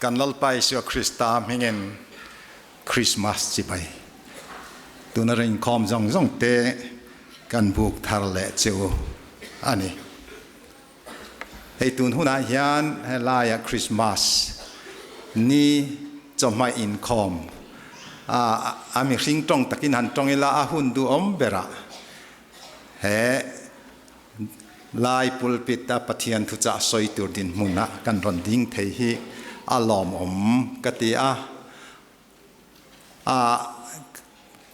Kan Lalpa Isua Krista hmingin Krismas chibai tuna rinkhawm zawng zawng te kan buk thar leh che u a ni. Hei tun hunah hian helaia Krismas ni chawhmai inkhawm a a mihring tawng takin han tawng ila a hun duhawm berah he Lai pulpit a Pathian thuchah sawi tur dinhmunah kan rawn ding thei hi a lawmawm ka ti a. A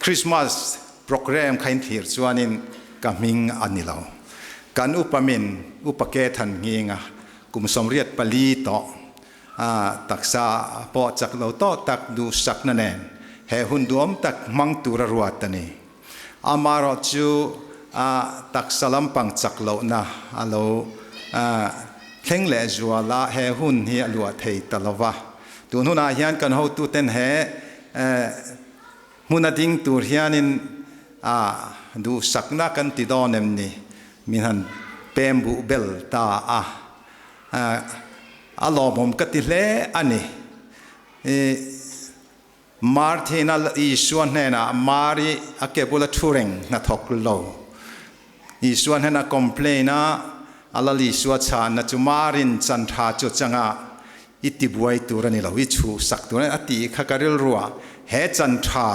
Christmas program kha in thlir chuanin ka hming a ni lo. Kan upa min Upa Ke Than Nginga kum 84 tawh a taksa pawh chak lo tawh tak duhsakna nen he hun duhawm tak hmang tura ruat a ni. Amaherawh chu a taksa lampang chak lohna a lo thleng leh zual a, he hun hi a luah thei ta lo va. Tun hunah hian kan hotuten he hmuna ding tur hianin a duhsakna kan ti dawn em ni? Min han pem buh bel ta a, a lawmawm ka ti hle a ni. Marthina Isua hnenah Mari a ke bula thu reng hnathawk lo. Isua hnena complain a, a Lal Isua chhanna chu Marin chan tha chu changa i tibuai tur a ni lo, i chhuhsak tur a ni a tih kha ka rilruah he chan tha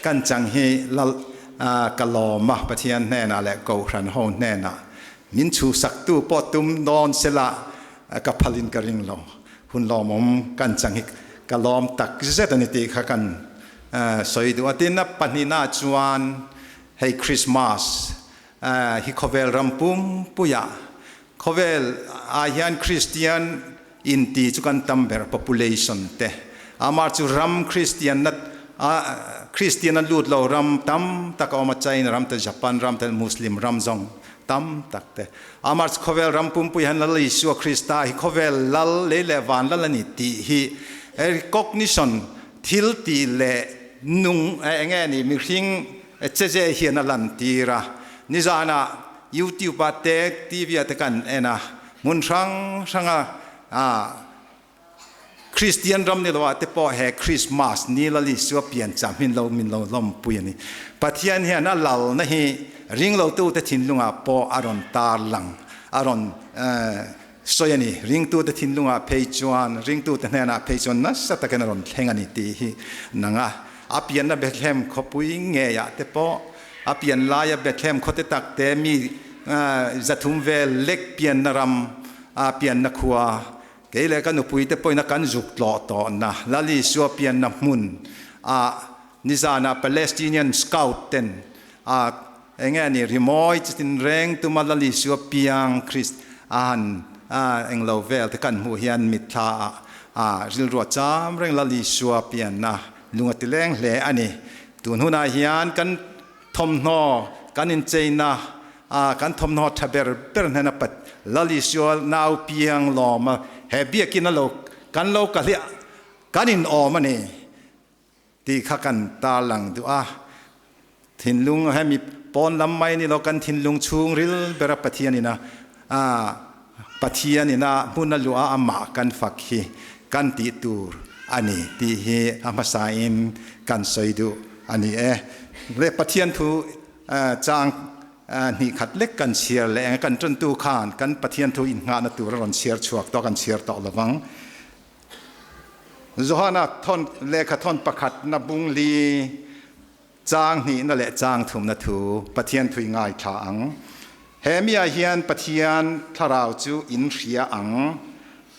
kan chang hi Lal ka lawm a, Pathian hnenah leh Kohhran ho hnenah min chhuhsaktu pawh tum dawn sela ka phalin ka ring lo. Hun lawmawm kan chang hi ka lawm tak zet a ni tih kha kan sawi duh a. Tin, a pahnihna chuan hei Christmas hi khawvel ram pumpuiah khawvel ah hian Christian inti chu kan tam ber population te amah chu ram Christian na Christian a lut lo ram tam tak a awm a, China ram te Japan ram te Muslim ram zawng tam tak te. Amah chu khawvel ram pumpui hian Lal Isua Krista hi khawvel lal lei leh van lal a ni tih hi recognition thil tih leh nung eng nge ni mihring che ze hian a lantir a. Nizanah YouTube ah te TV ah te kan en a, hmun hrang hranga Kristian ram ni loah te pawh he Krismas ni Lal Isua piancham hi lo min lo lawmpui a ni. Pathian hian a lalna hi ringlotute thinlungah pawh a rawn tar lang, a rawn sawi a ni. Ringtute thinlungah phei chuan, ringtute hnenah phei chuan nasa takin a rawn thleng a ni tih hi nang a. A pianna Bethlehem khawpui ngeiah te pawh, a pian laia Bethlehem khawte tak te mi 300 vel lek pianna ram, a pianna khua, Kei leh ka nupui te pawhin a kan zuk tlawh tawhna Lal Isua pianna hmun ah nizanah Palestinian Scout ten a enge a ni rimawi chitin reng tuma Lal Isua piang Christ a han a englo vel te kan hmuh hian mitthla ah a rilru a cham reng Lal Isua pianna lung a ti leng hle a ni. Tun hunah hian kan Thawmhnaw kan incheina a kan thawmhnaw tha ber ber hnena pat Lal Isua nau piang lawm a he biakinn a lo kan lo kal hi kan in awm a ni tih kha kan tarlang duh a. Thinlung hemi pawn lam mai ni lo kan thinlung chhungril bera Pathian ina a Pathian ina hmun a luah a amah kan fak hi kan tih tur a ni tih hi a hmasa in kan sawi duh a ni e. Le Pathian thu chang hnih khat lek kan chhiar leh eng a kan tantu khan kan Pathian thu innghahna tur a rawn chhiar chhuak tawh kan chhiar tawh lovang. Johana thawn lehkha thawn pakhat na bung li Chang hnihna leh chang thumna thu Pathian thui ngaithla ang. He miah hian Pathian Thlarau chu in hria ang.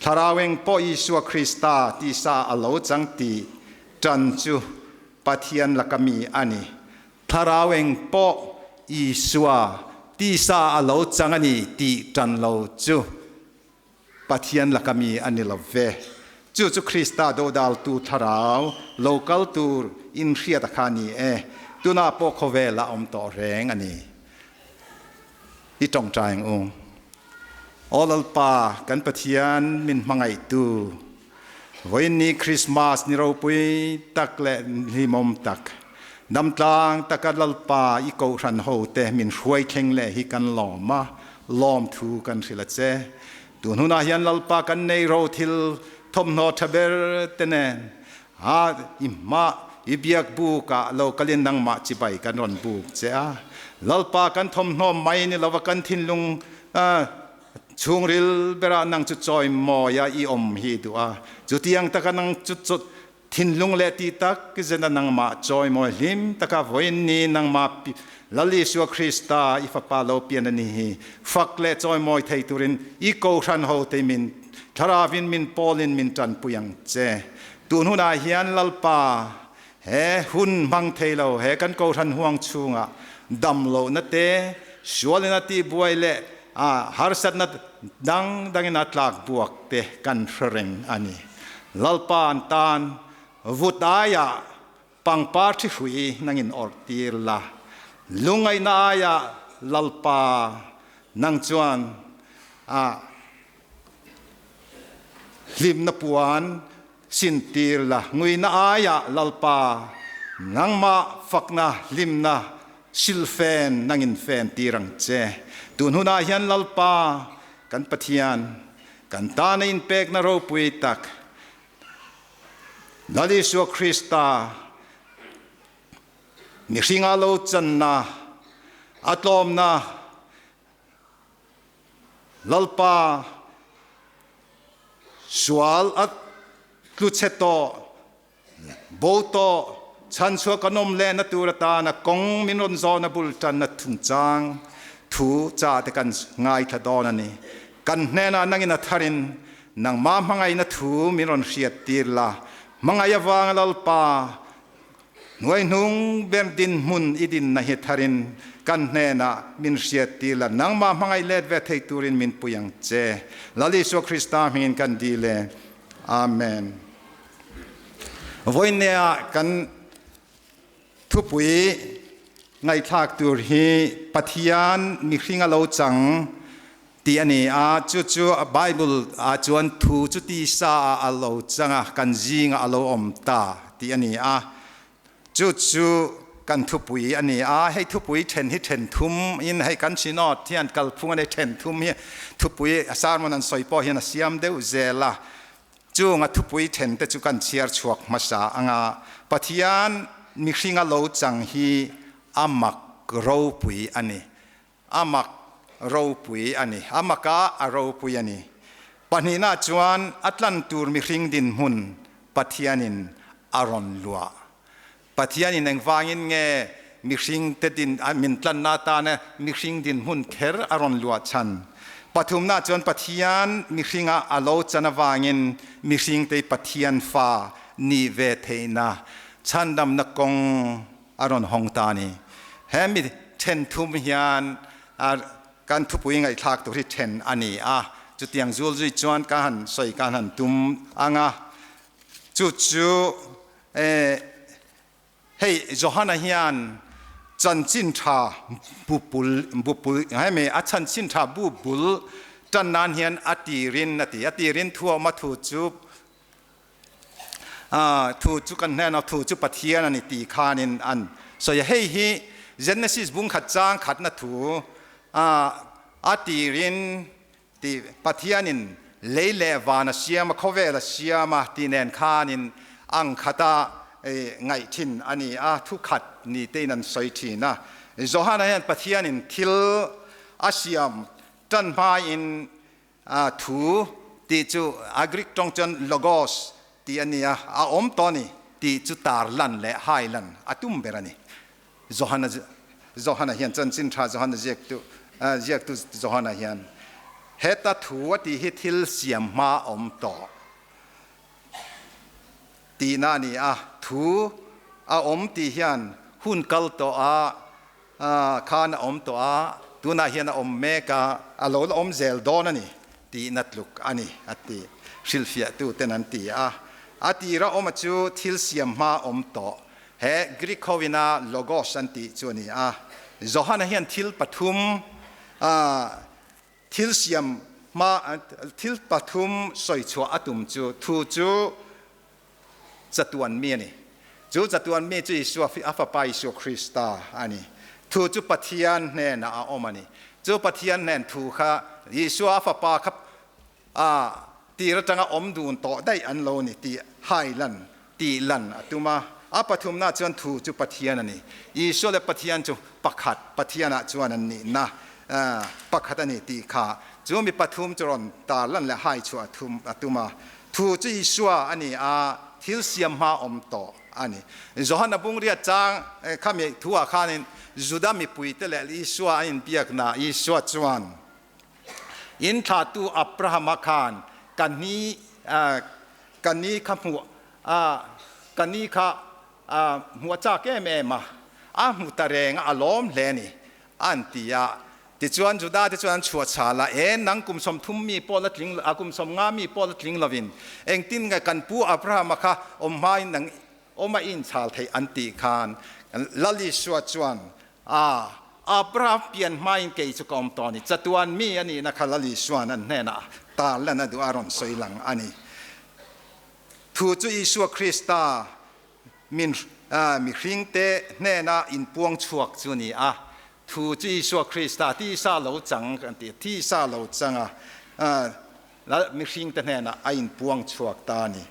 Thlarau eng pawh Isua Krista tisa a lo chang tih tan chu Pathian laka mi a ni. Thlarau eng pawh Isua tisa a lo chang a ni tih tan lo chu Pathian laka mi a ni lo ve. Chu chu Krista dodaltu thlarau lo kal tur inhriat a kha ni e. Tunah pawh khawvel a awm tawh reng a ni. I tawngtai ang u. Aw Lalpa, kan Pathian min hmangaihtu, vawiin ni Krismas ni ropui tak leh hlimawm tak, damtlang taka Lalpa i kohhran hote min hruai thleng leh hi kan lawm a, lawmthu kan hrilh a che. Tun hunah hian Lalpa kan nei ro thil thawmhnaw tha ber te nen a i hma i biak buk ah lo kalin nangmah chibai kan rawn buk che a. Lalpa kan thawmhnaw mai ni lova kan thinlung chhungril berah nang chu chawimawi a i awm hi i duh a. Chutiang taka nang chu Thinlung leh ti tak zena nangmah chawimawi hlim taka vawiin ni nangmah Lal Isua Krista i Fapa lo pian a ni hi fak leh chawimawi thei turin i Kohhran hote min Thlarauin min pawlin min tanpui ang che. Tun hunah hian Lalpa he hun hmang thei lo he kan Kohhran huang chhungah dam lohna te, sualin a tihbuai leh harsatna dang dangin a tlak buak te kan hre reng a ni. Lalpa an tan vut aiah pangpar thi hrui nangin awrh tir la, lungngaihna aiah Lalpa nang chuan a hlimna puan sin tir la, nguina aiah Lalpa nangmah fakna hlimna silfen nangin fen tir ang che. Tun hunah hian Lalpa kan Pathian Kan tana inpekna ropui tak Lal Isua Krista mihringa lo channa, a tlawmna, Lalpa sual a tluchhe tawh, bo tawh, chhanchhuah kan awm lehna tur atana kawng min rawn zawhna bul tanna chungchang thu cha te kan ngaithla dawn a ni. Kan hnenah nangin a tharin nangmah hmangaihna thu min rawn hriat tir la, hmangaih avanga Lalpa hnuaihnung ber dinhmun i dinna hi tharin kan hnenah min hriat tir la, nangmah hmangaih let ve thei turin min pui ang che. Lal Isua Krista hmingin kan dil e. Amen. Vawiinneah kan thupui ngaihthlak tur hi Pathian mihring a lo chang tih a ni a, chu chu Bible ah chuan thu chu tisa ah a lo chang a, kan zingah a lo awm ta tih a ni a, chu chu kan thupui a ni a. Hei thupui then hi then thum in hei kan synod hian kalphung a nei then thum hi thupui sermon an sawi pawh hian a siam deuh zel a. Chung a thupui thente chu kan chhiar chhuak hmasa anga Pathian mihringa lo chang hi a mak ropui a ni. A mak ropui a ni. A maka a ropui a ni. Pahnihna chuan a tlan tur mihring dinhmun Pathianin a rawn luah. Pathianin engvangin nge mihring te din min tlanna atana mihring dinhmun kher a rawn luah chhan? Pathumna chuan Pathian mihringa a lo chan avangin mihring te Pathian fa nih ve theihna chhandamna kawng a rawn hawng ta a ni. He mi then thum hian kan thupui ngaihthlak tur hi then a ni a, chutiang zul zui chuan ka han sawi ka han tum ang a, chu chu Hei Johana hian chanchin tha bupul bupul hemi a chanchin tha bu bul tan nan hian a tirin a ti a tirin thu a awm a thu chu thu chu kan hnen a thu chu Pathian a ni tih khanin an sawi a hei hi Genesis bung khat chang khatna thu a tirin Ti Pathianin lei leh van a siam a, khawvel a siam a tih nen khanin ang khata ngaih thin a ni a, thu khat ni tein an sawi thin a. Johana hian Pathianin thil a siam tan hmain thu tih chu a Greek tawng chuan logos tih a ni a, a awm tawh a ni tih chu tar lan leh hai lan a tum ber a ni. Johana Johana hian chanchin tha Johana ziaktu ziaktu Johana hian heta thu a tih hi thil siam hma awm tawh tihna a ni a, thu a awm tih hian hun kal tawh a khan a awm tawh a, tunah hian a awm mek a, a lo la awm zel dawn a ni tihna tluk a ni a ti hrilhfiahtu ten an ti a, a tira awm a chu thil siam hma awm tawh He Greek hoina logos an tih chu a ni a. Johana hian thil pathum thil siam hma thil pathum sawi chhuah a tum chu thu chu chatuan mi a ni. Chu chatuan mi chu Isua a fapa Isua Krista a ni. Thu chu Pathian hnenah a awm a ni. Chu Pathian hnen thu kha Isua a fapa kha a tir atanga awm dun tawh daih an lo ni tih hai lan tih lan a tum a. A pathumna chuan thu chu Pathian a ni. Isua leh Pathian chu pakhat, Pathianah chuan an nihna pakhat a ni tih kha chu mi pathum chu rawn tar lan leh hai chhuah a tum a. Thu chu Isua a ni a, thil siam hma awm tawh a ni. Johana bungriat chang khami thuah khanin Juda mipuite leh Isua an inbiakna Isua chuan, In thlahtu Abrahama khan ka ni ka ni kha hmuh ka ni kha hmuh a chak em em a, a hmu ta reng a, a lawm hle a ni, an ti a. Tichuan Juda te chuan an chhuah chhal a, E, nang kum 30 mi pawh la tling, kum 50 mi pawh la tling lovin, engtin nge kan pu Abrahama kha awm hmain nang awm a inchhal theih an tih khan Lal Isua chuan, A, Abraham pian hmain kei chu ka awm tawh a ni. Chatuan mi a nihna kha Lal Isua'n an hnenah tar lan a duh a rawn sawi lang a ni. Thu chu Isua Krista min mihringte hnena inpuang chhuak chu a ni a. Thu chu Isua Krista tisa lo chang kan ti, tisa lo chang a, mihringte hnenah a inpuang chhuak ta a ni.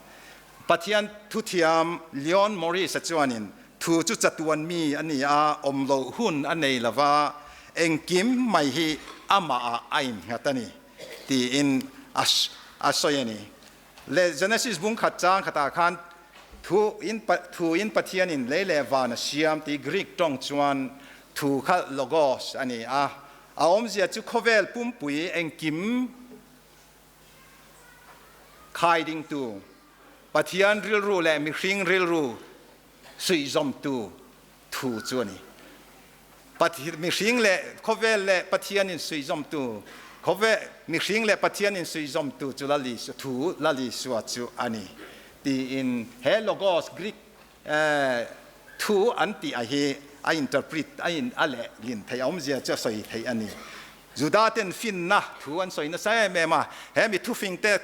Pathian thuthiam Leon Morris-a chuanin thu chu chatuan mi a ni a, awm loh hun a nei lo va, engkim mai hi amahah a innghat a ni tiin a sawi a ni. Le Genesis bung khat chang khatah khan thu in thu in Pathianin lei leh van a siam tih Greek tawng chuan thu kha logos a ni a, a awmzia chu khawvel pumpui engkim khai dingtu, Pathian rilru leh mihring rilru suihzawmtu thu chu a ni. Mihring leh khawvel leh Pathian in suihzawmtu, khawvel mihring leh Pathian in suihzawmtu chu Lal Isua, thu Lal Isua chu a ni tiin he logos Greek thu an tih a hi a interpret a in a leh lin theih a awmzia chu a sawi theih a ni. Juda ten finna thu an sawi nasa em em a, he mi thufing te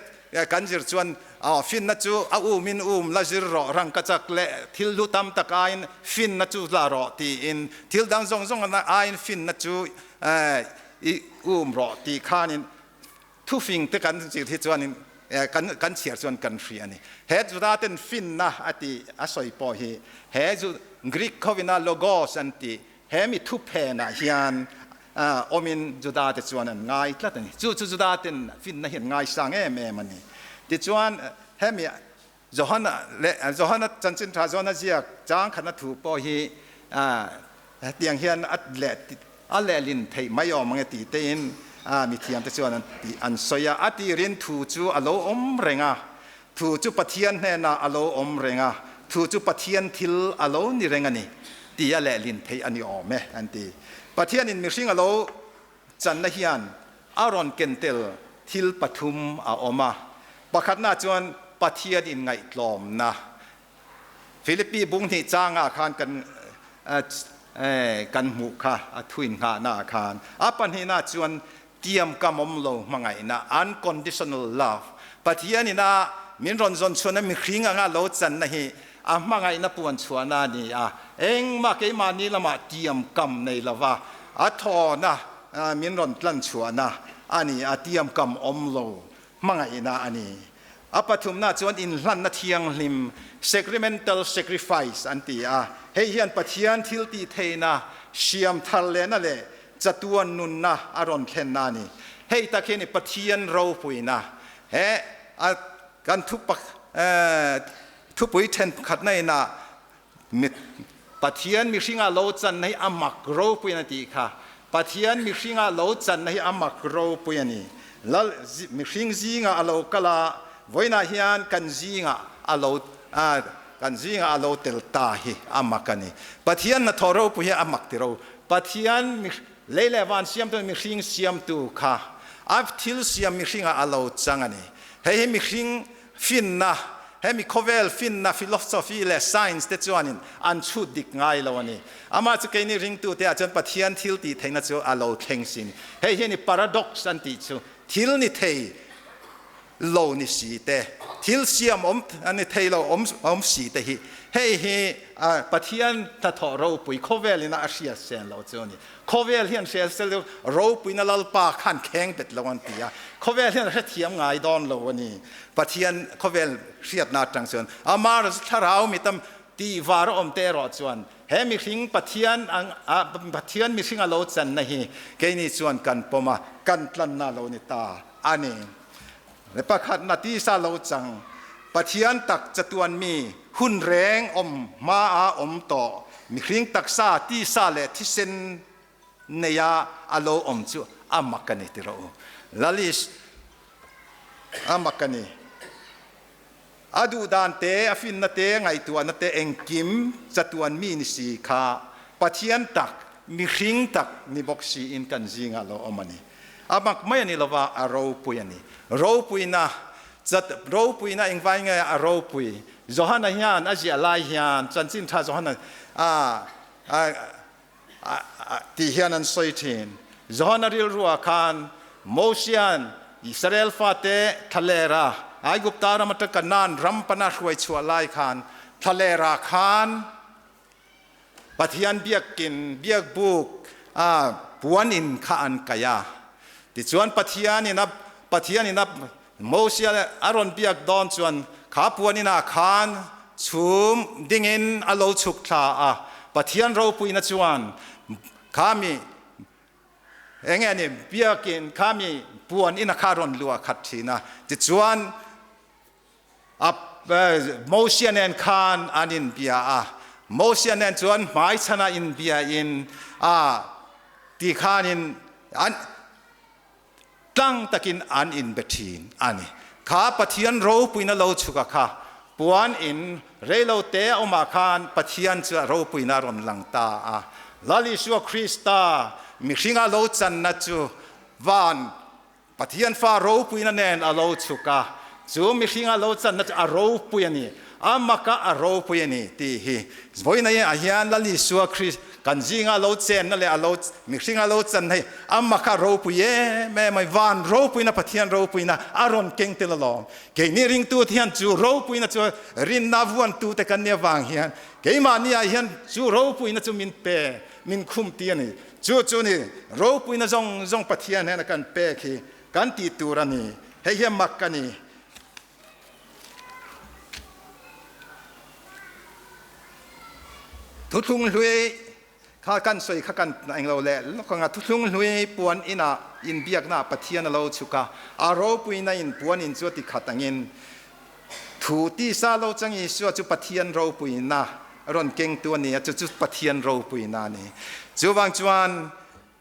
kan zir chuan finna chu a um in um la zir rawh, rangkachak leh thil hlu tam tak aiin finna chu la rawh tiin thil dang zawng zawng aiin finna chu i um rawh tih khanin thufing te kan zir hi chuanin kan chhiar chuan kan hria a ni. He Juda ten finna a tih a sawi pawh hi he Greek hovina logos an tih He mi thuphenah hian awmin Judate chuan an ngai tlat a ni. Chu chu Judaten finna hi an ngaisang em em a ni. Tichuan, hemi Johana leh Johana chanchin tha Johana ziak chang khatna thu pawh hi hetiang hian a leh a lehlin theih mai awm ang e tih tein mithiamte chuan an tih an sawi a. A tirin thu chu a lo awm reng a, Thu chu Pathian hnenah a lo awm reng a, thu chu Pathian thil a lo ni reng a ni, tia lehlin theih a ni awm e, an ti. Pathianin mihring a lo channa hian a rawn ken tel thil pathum a awm a. Pakhatna chuan Pathian inngaihtlawmna. Philippi bung hnih changah khan kan kan hmuh kha a thuin nghahnaah khan. A pahnihna chuan tiamkam awm lo hmangaihna, unconditional love, Pathianin a min rawn zawn chhuahna mihring anga lo channa hi a hmangaihna puan chhuahna a ni a, engmah keimahni lamah tiamkam nei lova a thawna min rawn tlan chhuahna a ni a, tiamkam awm lo hmangaihna a ni. A pathumna chuan inhlanna thianghlim, sacramental sacrifice, an ti a, hei hian Pathian thiltihtheihna siam thar lehna leh chatuan nunna a rawn thlenna a ni. Hei tak hi a ni Pathian ropuina. He a kan thupak thupui thenkhatna inah Pathian mihringa lo channa hi a mak ropui a tih kha. Pathian mihringa lo channa hi a mak ropui a ni. Lal mihring zinga a lo kal a, vawiinah hian kan zinga a lo kan zinga a lo tel ta hi a mak a ni. Pathian hnathawh ropui hi a mak ti ro. Pathian lei leh van siamtu mihring siamtu kha a thil siam mihringah a lo chang a ni. Hei hi mihring finna, hemi khawvel finna, philosophy leh science te chuanin an chhut dik ngai lo a ni. Amah chu keini ringtute ah chuan Pathian thil tih theihna chu a lo thleng sin. Hei hi a ni paradox an tih chu, thil ni thei lo ni si te. thil siam awm ani thei lo awm awm si te hi hei hi Pathian hnathawh ropui khawvel ina a hriat sen lo chu a ni. Khawvel hian hriat sel deuh ropuina Lalpa khan kheng bet lo an ti a, khawvel hian a hrethiam ngai dawn lo a ni. Pathian khawvel hriatna atang chuan amah thlarau mitam tih var a awm te erawh chuan he mihring Pathian ang Pathian mihring a lo channa hi keini chuan kan pawm a, kan tlanna a lo ni ta a ni. Le pakhatna tisa lo chang Pathian tak chatuan mi hun reng awm hma a awm tawh mihring taksa tisa leh thisen neia a lo awm chu a mak a ni ti rawh u. Lalis a mak a ni. A duhdan te, a finna te, ngaihtuahna te engkim chatuan mi ni si kha Pathian tak, mihring tak ni bawk siin kan zingah lo awm a ni. A mak mai a ni lova, a ropui a ni. Ropuina, chat, ropuina engvai nge a ropui? Johana hian a ziah lai hian chanchin tha Johana a, a, a, tih hian an sawi thin. Johana rilruah khan Mosian Israel fate thlalera Aigupta ram atanga Kanaan ram pana hruai chhuah lai khan thlalera khan Pathian biakinn biakbuk a puan in kha an kai a. Tichuan Pathian in a Pathian in a Mosia a rawn biak dawn chuan kha puan inah khan chhum dingin a lo chhuk thla a. Pathian ropuina chuan kha mi eng nge ni biakin kha mi puan ina kha rawn luah khat thin a. Tichuan a Mosia nen khan an inbia a. Mosia nen chuan hmaichhana inbia in a ti khanin an Tlang takin an inbe thin a ni. Kha Pathian ropuina lo chhuka kha puan in reilo te a awmah khan Pathian chu a ropuina a rawn lang ta a. Lal Isua Krista mihringa lo channa chu van Pathian fa ropuina nen a lo chhuk a, chu mihringa lo channa chu a ropui a ni. A maka a ropui a ni tih hi vawiin ah hian Lal Isua Krist kan zinga lo chenna leh a lo mihringa lo chan hei a maka ropui em em mai van ropuina Pathian ropuina a rawn keng tel alawm. Keini ringtute hian chu ropuina chu rinna vuantute kan nia vang hian keimahni ah hian chu ropuina chu min pe min khum ti a ni. Chu chu ni ropuina zawng zawng Pathian hian a kan pek hi kan tih tur a ni. Hei hi a mak a ni. Thuthlung hlui kha kan sawi kha kan englo leh lawk anga thuthlung hlui puan inah inbiakna Pathian a lo chhuk a, a ropuina in puan in chu a ti khat angin thu tisa lo chang Isua chu Pathian ropuina rawn kengtu a ni a, chu chu Pathian ropuina a ni. Chuvang chuan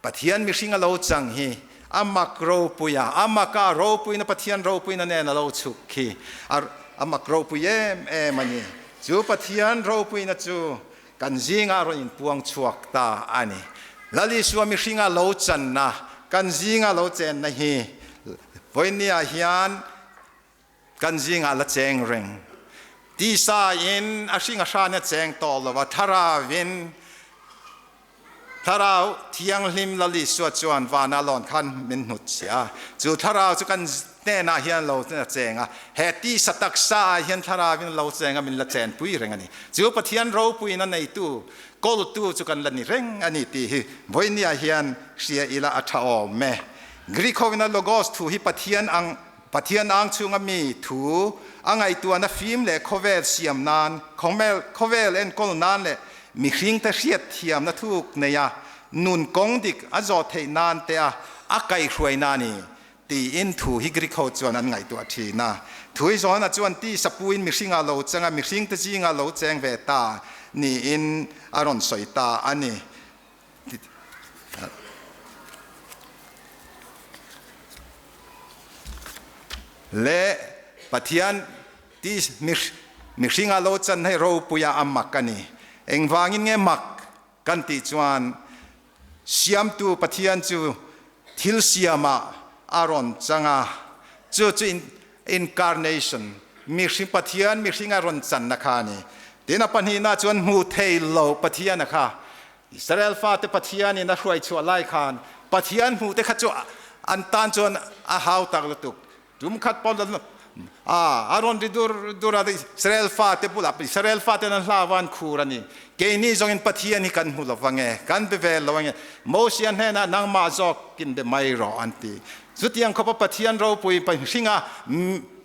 Pathian mihring a lo chang hi a mak ropui a, a maka ropuina Pathian ropuina nen a lo chhuk khi a mak ropui em em a ni. Chu Pathian ropuina chu kan zingah a rawn inpuang chhuak ta a ni. Lal Isua mihring a lo channa, kan zinga lo chenna hi vawinia hian kan zingah la cheng reng. Tisa in a hring a hran a cheng tawh lo a, thlarau in thlarau thianghlim Lal Isua chuan vana lawn khan min hnut chhiah a. Chu thlarau chu kan hnenah hian lo cheng a, he tisa taksa ah hian thlarau in lo cheng a, min la chenpui reng a ni. Chu Pathian ropuina neitu, kawltu chu kan la ni reng a ni tih hi vawinia hian hria ila a tha awm e. Greek ho ina logos thu hi Pathian ang Pathian ang chhunga mi thu a ngaihtuahna fim leh khawvel siam nan, khawvel enkawl nan leh mihringte hriatthiamna thuk neia nun kawng dik a zawh theih nan te a a kaihhruai na a ni tiin thu hi Greek ho chuan an ngaihtuah thin a. Thu hi Johana chuan tisa puin mihringa lo changa mihringte zinga lo cheng ve ta niin a rawn sawi ta a ni. Le Pathian ti mihringa lo chan hei ropuia a mak a ni. Engvangin nge mak kan tih chuan siamtu Pathian chu thil siamah a rawn chang a, chu chu incarnation, mihring Pathian mihringa rawn channa kha a ni. Tin a pahnihna chuan hmuh thei lo Pathian a kha Israel fate Pathianin a hruai chhuah lai khan Pathian hmuh te kha chu an tan chuan a hau tak lutuk. Tum khat pawh A a rawn ri dur dur a, Israel fate bulah Israel faten an hlau a, an khur a ni. Keini zawngin Pathian hi kan hmu lo vang e, kan be ve lo ange. Mosia hnenah nangmah zawkin be mai rawh an ti. Chutiang khawpa Pathian ropui hringa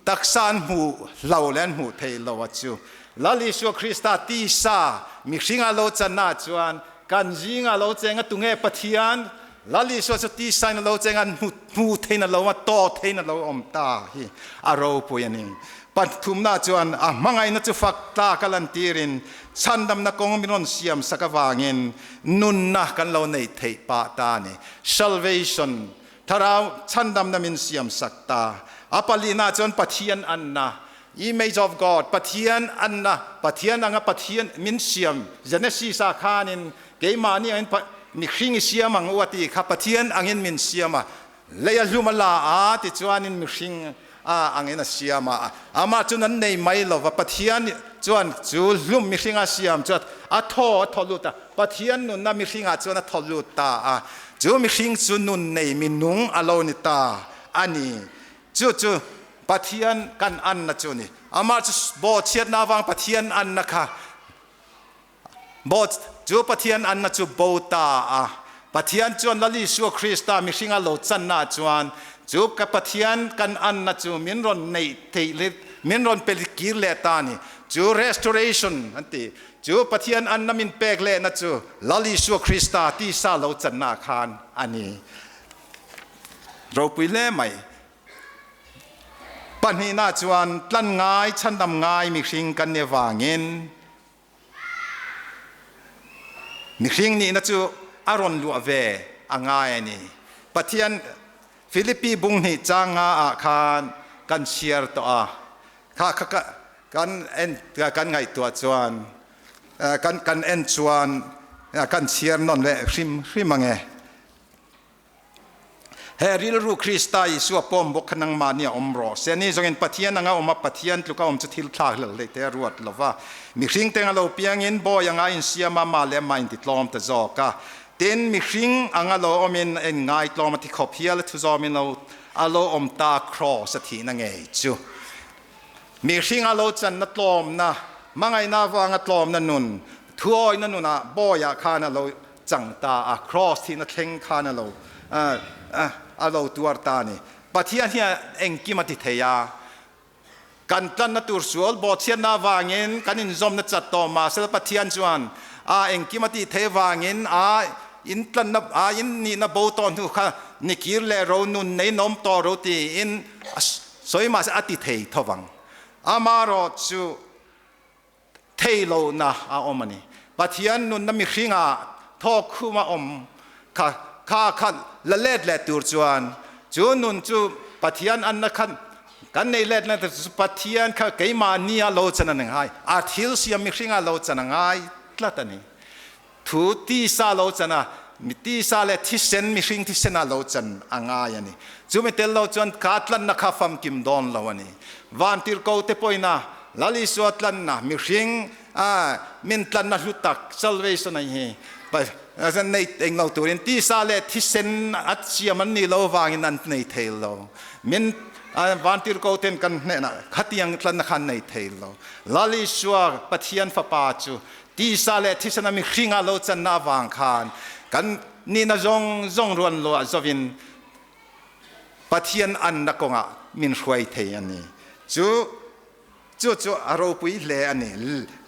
taksa an hmuh lo leh an hmuh theih lo a chu. Lal Isua Krista tisa mihringa lo channa chuan kan zinga lo cheng a tunge Pathian Lal Isua chu tisa in a lo cheng a, hmu theiin a lo awm a, taw theiin a lo awm ta hi a ropui a ni. Pathumna chuan a hmangaihna chu fak tlak a lantirin chhandamna kawng min rawn siam sak avangin nunna kan lo nei theih pah ta a ni. Salvation, Thlarau chhandamna min siam sak ta. A palihna chuan Pathian anna, Image of God, Pathian anna, Pathian anga Pathian min siam, Genesis ah khanin Keimahni angin mihring i siam ang u a ti kha Pathian angin min siam a, lei a hlum a la a tichuanin mihring a angin a siam a, amah chu nan nei mai lo va, Pathian chuan chu hlum mihring a siam chu a thaw a thaw lut a, Pathian nunna mihringah chuan a thaw lut ta a, chu mihring chu nun nei minung a lo ni ta a ni. Chu chu Pathian kan anna chu a ni. Amah chu bawhchhiatna avang Pathian anna kha Bo chu Pathian anna chu bo ta a. Pathian chuan Lal Isua Krista mihringa lo channa chuan chu ka Pathian kan anna chu min rawn neih theih leh min rawn pe kir leh ta a ni. Chu restoration an ti. Chu Pathian anna min pek lehna chu Lal Isua Krista tisa lo channa khan a ni. Ropui hle mai. Pahnihna chuan tlan ngai chhandam ngai mihring kan ni avangin mihring nihna chu a rawn luah ve a ngai a ni. Pathian Philippi bung hnih chang nga ah khan kan chhiar tawh a, kha kha kan en kan ngaihtuah chuan kan kan en chuan kan chhiar nawn leh hrim hrim ange. He rilru Krista Isua pawm bawk kha nangmahni a awm rawh se. Ani zawngin Pathian anga awm a, Pathian tluka awm chu thil thlak hlel hlei te a ruat lo va. Mihring teng a lo piangin bawi anga a insiam a, mah leh amah a intitlawm ta zawk a. Tin, mihring anga lo awmin a inngaitlawm a ti khawp hial a thu zawmin lo a lo awm ta kraws a thihna ngei chu. Mihring a lo channa tlawmna, hmangaihna avanga tlawmna nun, thuawihna nunah bawiah khan a lo chang ta a, cross thihna thleng khan a lo a lo tuar ta a ni. Pathian hian engkim a ti thei a, kan tlanna tur sual bawhchhiatna avangin kan inzawmna chat tawh mahse Pathian chuan a engkim a tih theih avangin a in tlanna a in nihna bo tawh hnu kha nikir leh ro nun nei nawm tawh ro tiin a sawi mahse a ti thei tho vang. Amaherawhchu thei lohna a awm a ni. Pathian nunna mihringa thawk khuma awm kha kha kha la let leh tur chuan chu nun chu Pathian anna kha kan nei let na chu Pathian kha keimahni a lo chan a ni ngai, a thil siam mihringa lo chan a ngai tlat a ni. Thu tisa lo chan a, mi tisa leh thisen mihring thisen a lo chan a ngai a ni. Chumi tel lo chuan ka tlanna kha famkim dawn lo a ni. Vantirhko te pawhin a Lal Isua tlanna mihring min tlanna hlu tak salvation a hi nei eng lo turin tisa leh thisen a siam an nih lo vangin an nei thei lo. Min vantirhko ten kan hnenah khatiang tlanna kha an nei thei lo. Lal Isua Pathian fapa chu Tisa leh thisen a mihring ah lo cannak avang khan kan nihna zong zong ruan lo ah zovin Pathian anna kongah min hruai thei ani. Cu cu cu a ropui hle ani.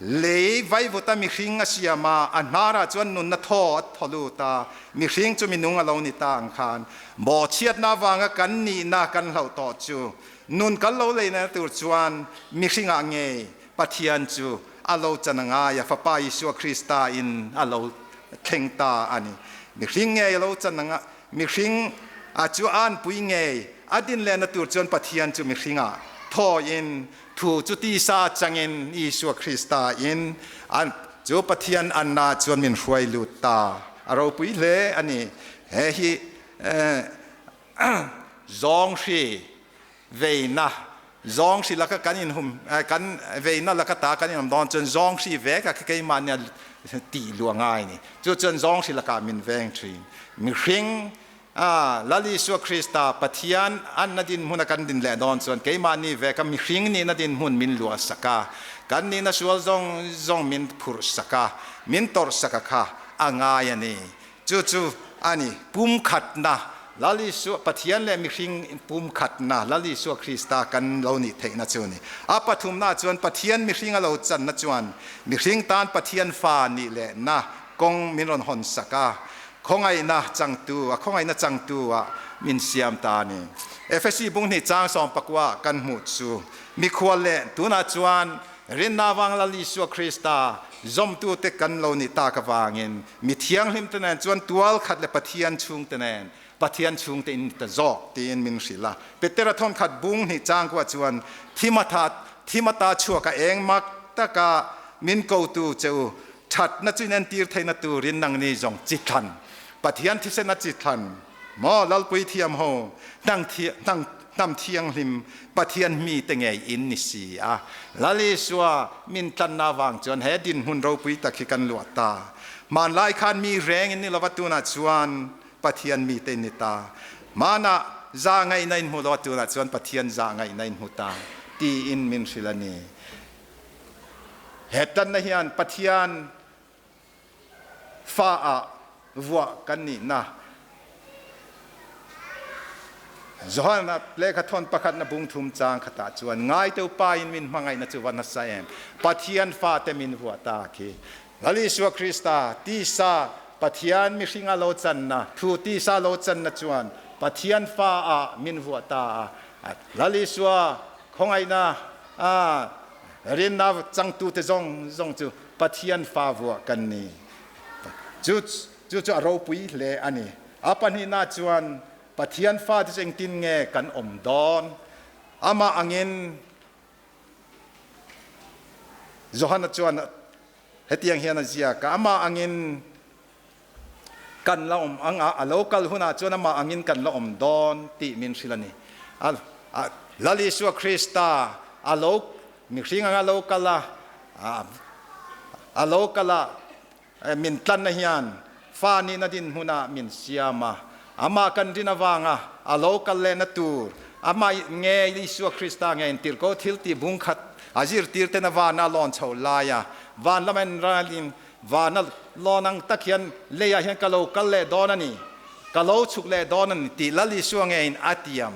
Lei vaivut a mihring a siam a, a hnar ah chuan nunna thaw a thaw lut a, mihring cu minung a lo ni ta ang khan bawhchiatnak avanga kan nihna kan hloh tawh cu nun kan lo leina tur chuan mihring ah ngei Pathian chu a lo chan a ngai a, Fapa Isua Krista in a lo thleng ta a ni. Mihring ngei a lo chan a, mihring a chu a anpui ngei a din lehna tur chuan Pathian chu mihring ah thawiin thu chu tisa changin Isua Krista in a chu Pathian anna chuan min hruai lut ta. A ropui hle a ni. He hi zawng hri veina zawng hri laka kan in hum kan veina laka ta kan in awm dawn chuan zawng hri vek a keimah nia tih lu a ngai ni. Chu chuan zawng hri laka min veng thin. Mihring A Lal Isua Krista Pathian anna dinhmun a kan din leh dawn chuan keimahni ve ka mihring nihna dinhmun min luah sak a, kan nihna sual zawng zawng min phurh sak a, min tawrh sak a kha a ngai a ni. Chu chu a ni pumkhatna Lal Isua Pathian leh mihring pumkhatna Lal Isua Krista kan lo nih theihna chu a ni. A pathumna chuan Pathian mihring a lo channa chuan mihring tan Pathian fa nih lehna kawng min rawn hawn sak a, Khawngaihna changtu, a khawngaihna changtu ah min siam ta a ni. Efesi bung hnih chang 19 kan hmuh chu mikhual leh tunah chuan rinna avang Lal Isua Krista zawmtute kan lo nih tak avangin mi thianghlimte nen chuan tual khat leh Pathian chhungte nen Pathian chhungte in ni ta zawk tiin min hrilh a. Petera thawnkhat bung hnih chang kuah chuan Thimatha Thimata chhuak a eng mak taka min kotu che u Ṭhatna chu inentir theihna turin nangni zawng chi thlan, Pathian thisena chi thlan, maw Lalpui thiam ho, hnam thianghlim, Pathian mite ngei in ni si a. Lal Isua min tlanna avang chuan he dinhmun ropui tak hi kan luah ta. Hmanlai khan mi reng in ni lova tunah chuan Pathian mite in ni ta. Hmanah zahngaihna in hmu lova tunah chuan Pathian zahngaihna in hmu ta tiin min hrilh a ni. He tanna hian Pathian fa ah vuah kan nihna Johan lehkha thawn pakhat na bung thum chang khatah chuan ngaite upa in min hmangaihna chu va nasa em Pathian fate min vuah ta khi Lal Isua Krista tisa Pathian mihringa lo channa thu tisa lo channa chuan Pathian fa ah min vuah ta a Lal Isua khawngaihna a rinna changtute zong zong chu Pathian fa vuah kan ni. Chu chu chu a ropui hle a ni. A pahnihna chuan Pathian fate chu engtin nge kan awm dawn? Amah angin Johana chuan hetiang hian a ziak a, amah angin kan la awm ang a, a lo kal hunah chuan amah angin kan la awm dawn tih min hrilh a ni. Lal Isua Krista a lo mihring anga lo kal a, a lo kal a, min tlanna hian fa nihna dinhmunah min siam a, amah kan rin avanga a lo kal lehna tur amah nge Isua Krista nge intirhko thil tih bung khat a zirtirten a vana lawn chho laia van lama en ralin Vana lawn ang tak hian leiah hian ka lo kal leh dawn a ni, ka lo chhuk leh dawn a ni tih Lal Isua ngeiin a tiam.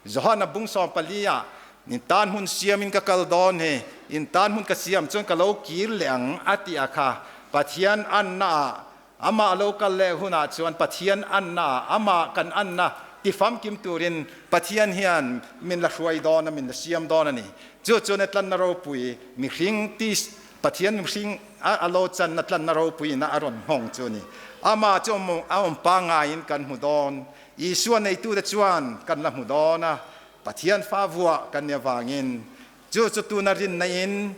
Johana bung 14 ah, In tan hmun siamin ka kal dawn hi, in tan hmun ka siam chuan ka lo kir leh ang a tih a kha. Pathian anna ah, amah lo kal leh hunah chuan Pathian anna ah, amah kan anna tifamkim turin Pathian hian min la hruai dawn a, min la siam dawn a ni. Chu chuan e tlanna ropui mihring ti Pathian mihring a lo channa tlanna ropuina a rawn nghawng chu a ni. Amah chu a awm pangaiin kan hmu dawn. Isua neitute chuan kan la hmu dawn a, Pathian fa vuah kan nih avangin chu chu tuna rinna in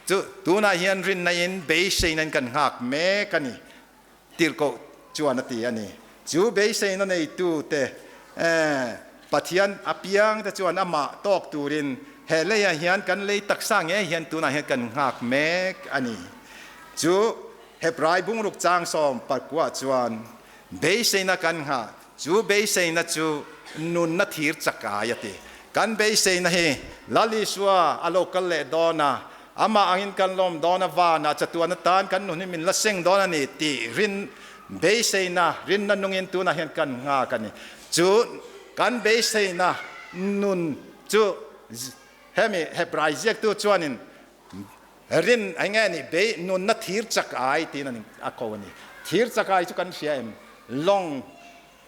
chu tunah hian rinna in beiseina in kan nghak mek a ni. Tirhkoh chuan a ti a ni. Chu beiseina neitute Pathian apiangte chuan amah tawk turin he leiah hian kan lei taksa ngei hian tunah hian kan nghak mek a ni. Chu Hebrai bungruk chang 19 chuan beiseina kan nghah, chu beiseina chu nunna thir chakai a ti. Kan beiseina hi Lal Isua a lo kal leh dawn a, Amah angin kan lawm dawn a, vanah chatuan atan kan nun hi min la seng dawn a ni tih rin beiseina, rinna nungin tunah hian kan nghak a ni. Chu kan beiseina nun chu hemi Hebrai ziaktu chuanin rin eng nge ni bei nunna thir chak ai tiin a ko a ni. Thir chak ai chu kan hria em? Lawng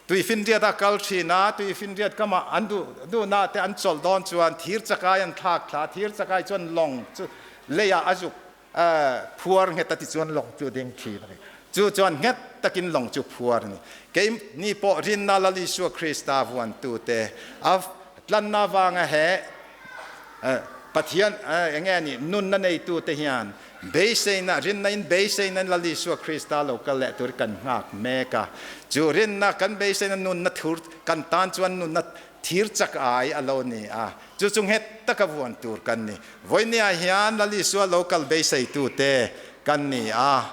Tuifinriat a kal thin a, tuifinriat kamah an duh duhna te an chawlh dawn chuan thir chakai an thlak thla, thir chakai chuan lawng chu leiah a zuk phuar nghet a ti chuan lawng chu a ding thin a ni. Chu chuan nghet takin lawng chu phuar a ni. Keini pawh rinna Lal Isua Krista vuantute a tlanna avanga he Pathian eng nge ni nunna neitute hian Beiseina, rinna in beiseina in Lal Isua Krista lo kal leh tur kan nghak mek a. Chu rinna kan beiseina nunna thur kan tan chuan nunna thir chak ai a lo ni a. Chu chu nghet taka vuan tur kan ni. Vawinia hian Lal Isua lo kal beiseitute kan ni a.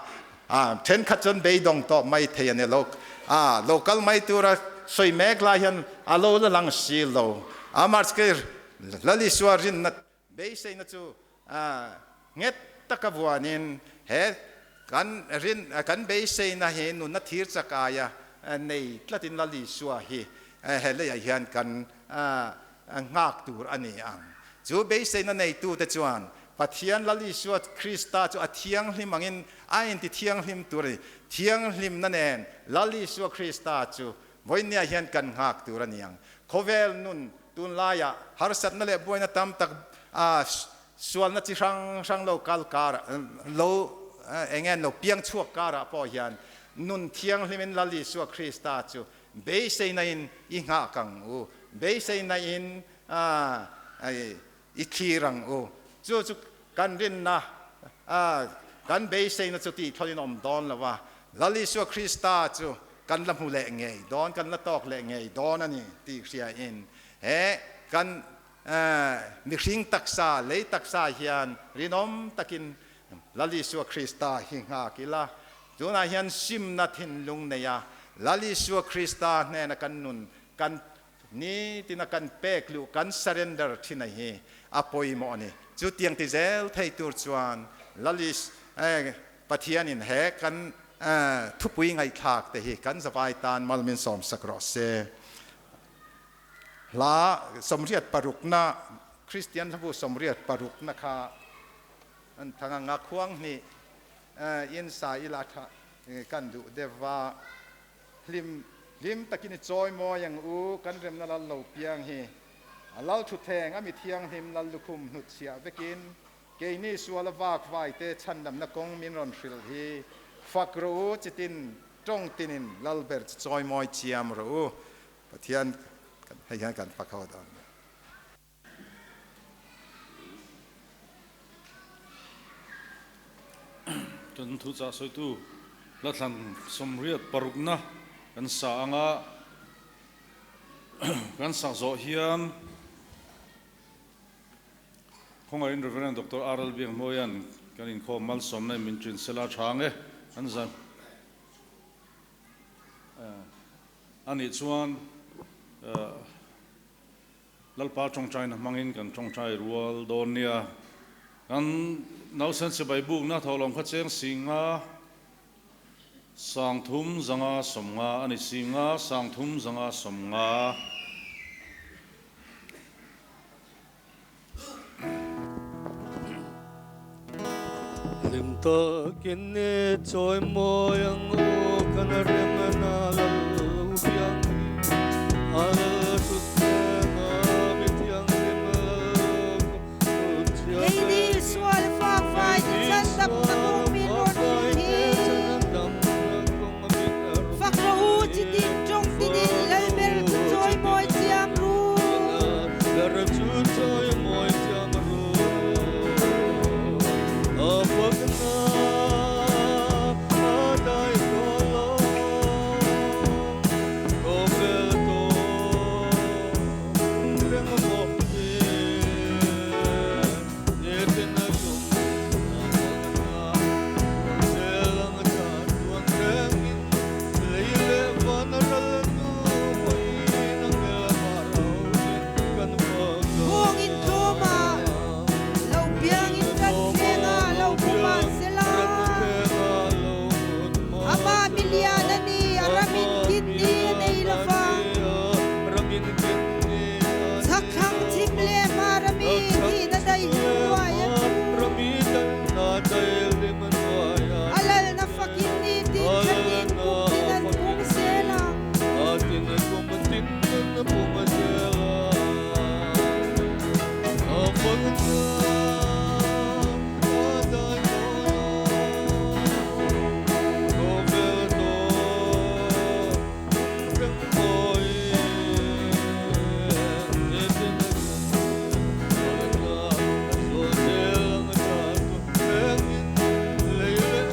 A thenkhat chuan beidawng tawh mai thei a ni lo. A lo kal mai tura. sawi mek lai hian a lo la lang si lo. Amah chu Lal Isua rinna beiseina chu nghet taka vuanin he kan rin kan beiseina hi nunna thir chak aia nei tlatin Lal Isua hi he leiah hian kan nghak tur a ni ang. Chu beiseina neitute chuan Pathian Lal Isua Krista chu a thianghlim angin a inti thianghlim tur a ni. Thianghlimna nen Lal Isua Krista chu vawinia hian kan nghak tur a ni ang. Khawvel nun tunlaiah harsatna leh buaina tam tak sualna chi hrang hrang lo kal karah lo eng nge lo piang chhuak karah pawh hian nun thianghlimin Lal Isua Krista chu beiseina in i nghak ang u. Beiseina in I thlir ang u. Chu chu kan rinna, kan beiseina chu tih thlawnin awm dawn lo a, Lal Isua Krista chu kan la hmu leh ngei dawn, kan la tawk leh ngei dawn a ni tih hriain he kan mihring taksa, lei taksa hian rinawm takin Lal Isua Krista hi nghak ila, tunah hian simna thinlung neia Lal Isua Krista hnena kan nun kan Nitin a kan pek luh kan surrender thin a hi a pawimawh a ni. Chutiang ti zel thei tur chuan Lalis Pathianin he kan thupui ngaihthlak te hi kan zavai tan mal min sawm sak rawh se. Hla 86na Kristian hlabu 86na kha an thang anga khuang hnih in sa ila tha kan duh deuh va. Hlim hlim takin i chawi mawi ang u, kan remna lal lo piang hi. A lal thutheng a mi thianghlim lal lukhum hnut chhiah vekin, keini suala vak vaite chhandamna kawng min rawn hrilh hi. Fak rawh u, chitin tawng tinin lal ber chu chawi mawi chiam rawh u. Pathian hei hian kan fak ho dawn. Kan thuchah sawitu Lathlan 86na kan sa anga kan sak zawh hian khawngaihin Rev. Doctor RL Biakmawia'n kan inkhawm malsawmna in min ṭin sela ṭha ang e an zan a nih chuan Lalpa tawngtaina hmangin kan tawngtai rual dawn nia. Kan nausen sipai bukna thawhlawm kha cheng singa sangthum zanga sawmnga a ni, singa sangthum zanga sawmnga. Hlim takin i chawi mawi ang u kan remna lal piang hi.